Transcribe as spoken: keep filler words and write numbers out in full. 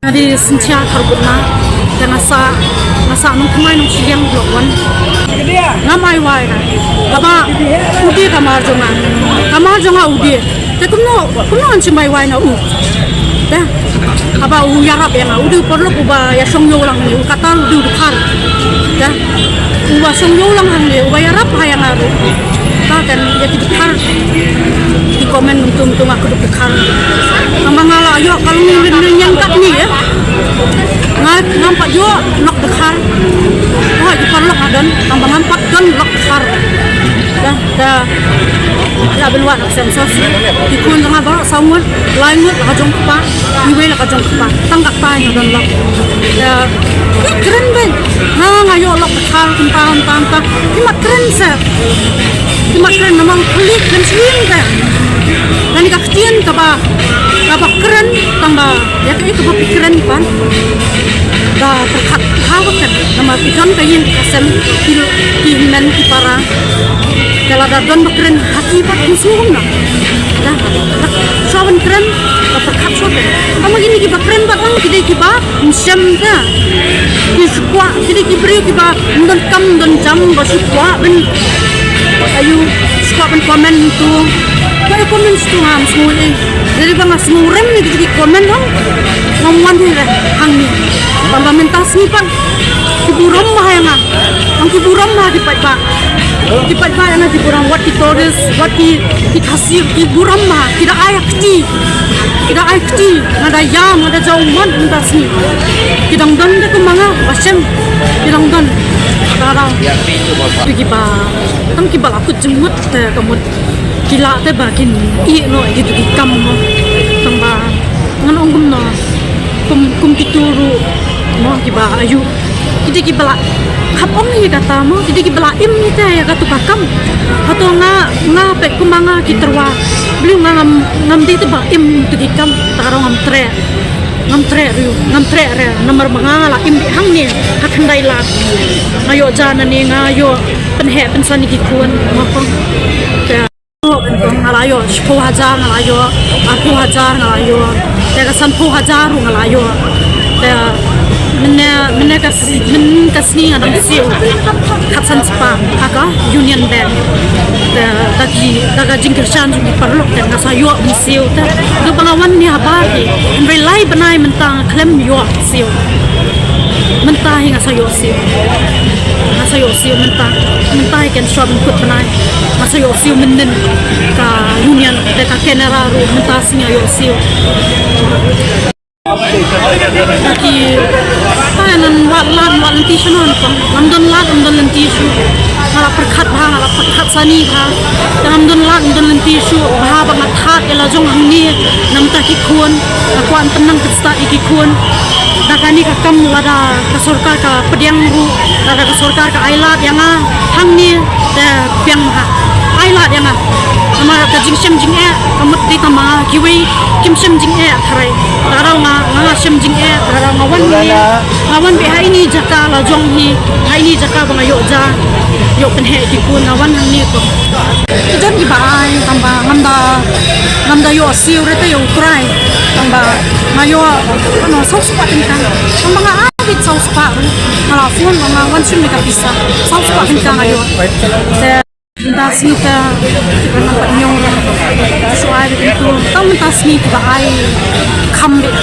Nga dei Syntia Kharkutna, te nga sah, nga sah nongthymmai nongshiliang Block One. Ngam ai wai na. Kaba u dei ka mar jong nga. Ka mar jong nga u dei. Te kumno, kumno ngan shim ai wai na u. Te haba u ïarap ïa nga, u dei u paralok uba ïashong ïew lang hangne, u kata u dei u dkhar. Te uba shong ïew lang hangne, uba ïarap ha ïa nga ruh. Te kan ïa ki dkhar ki comment mynta mynta nga kuduk dkhar. Tang ba nga la ïoh ka longïing lynñiang katne, eh. Nga, ngam pat ïoh lok dkhar. Hooid, ki paralok nga don, tang ba ngam pat don lok dkhar. Te, te la ban wad ha ka census. Ki khun jong nga baroh saw ngut, lai ngut la ka jong u kpa, iwei la ka jong u kpa. Tang ka kpa nga don lok. Te ki kren beit. Nga, nga ïoh lok dkhar kumta kumta kumta. Ki mat kren seh. Ki mat kren namar u khlieh kren shlem te. Kane ka ktien kaba, kaba kren tang ba ïa kaei kaba phi kren pat. Ba pyrkhat bha ba kren namar phi don ka ïing ka sem, phi, phi hynmen phi para. Te lada don ba kren ha ki pat, phin sngewbha na. Te shuwa ban kren, ba pyrkhat shuwa kren. Tang ba kine kiba kren pat lang ki dei kiba ym shem te. Ki shu kwah, ki dei ki briew kiba ym don kam ym don jam ba shu kwah ban, aïu, shu kwah ban comment tu. Ba ïa comment tu ngam sngew ei. Dei ba nga sngew rem ïa ki comment hok. Ngam wan hi re hangne. Tang ba mynta sngi pat ki burom bha ïa nga. Tang ki burom bha ki paidbah. Ki paidbah ïa nga ki burom, wat ki tourist, wat ki, ki Khasi, ki burom bha, ki da ai kti. Ki da ai kti, nga da ïam, nga da jaw ummat mynta sngi. Ki dang don de kumba nga, ba shem. Ki dang don. Ka dang. Te kiba, tang kiba la kut jingmut te ka mut. Ki lah te ba kin ïeh noh ïa kitu ki kam mo. Tang ba ngan ong kumno. Kum, kum kitu ruh mo kiba aïu. Ki dei kiba la khap ong ïa kata mo, ki dei kiba la im ïa kata, ïa katu ka kam. Hato nga, nga peit kumba nga ki tyrwa. Balei nga ngam, ngam dei te ba im tu ki kam, ta ka daw ngam treh. Ngam treh ruh, ngam treh re, namar ba nga la im hangne, ha khyndai lad. Nga ïoh ja nangne, nga ïoh pynheh pynsan ïa ki khun, mo ko. Te nga la ïoh shiphew hajar, nga la ïoh arphew hajar, nga la ïoh, te ka sanphew hajar ruh nga la ïoh. Te mynne, mynne ka s-, myn ka sngi nga dang siew khatsan spah ha ka Union Bank. Te da ki, da ka jingkyrshan jong ki paralok te nga sa ïoh mynsiew te. Te ba nga wan ne ha bar hi, hynrei lai bnai mynta nga khlem ïoh siew. Mynta hi nga sa ïoh siew. Nga sa ïoh siew mynta. Mynta hi ken shuwa ban kut bnai. Nga sa ïoh siew mynnin ka Union, te ka Canara ruh mynta sngi nga ïoh siew. Ki, ta nan wad lad, wad lynti shuh noh, ngam don lad, ngam don lynti shuh. Nga la pyrkhat bha, nga la pyrkhat sani bha. Te ngam don lad, ngam don lynti shuh, bha ba nga thad ïa la jong hangne, namar ki khun, nga kwah ban pynang pynstad ïa ki khun. Da kane ka kam lada ka sorkar ka pdiang ruh, lada ka sorkar ka ai lad ïa nga hangne, te biang bha. Ai lad ïa nga. Namar ka jingshem jingeh ka mut dei tang ma nga, kiwei kim shem jingeh tharai. Tang ka daw nga, nga shem jingeh, tang ka daw nga wan hangne. Nga wan beit ha ine i jaka la jong hi, ha ine i jaka ba nga ïoh ja, ïoh pynheh ïa ki khun, nga wan hangne ko. Ki don kiba ai, tang ba ngam da, ngam da ïoh siew re te ïa u trai. Tang ba nga ïoh, ano, saw spah tyngka. Tang ba nga ai beit saw spah ruh. Nga la phone ba nga wan shim ïa ka pisa. Saw spah tyngka nga ïoh. Te mynta sngi te, kiba nang pat ñiew re. Shu ai beit kumtu. Tang mynta sngi kiba ai kham beit.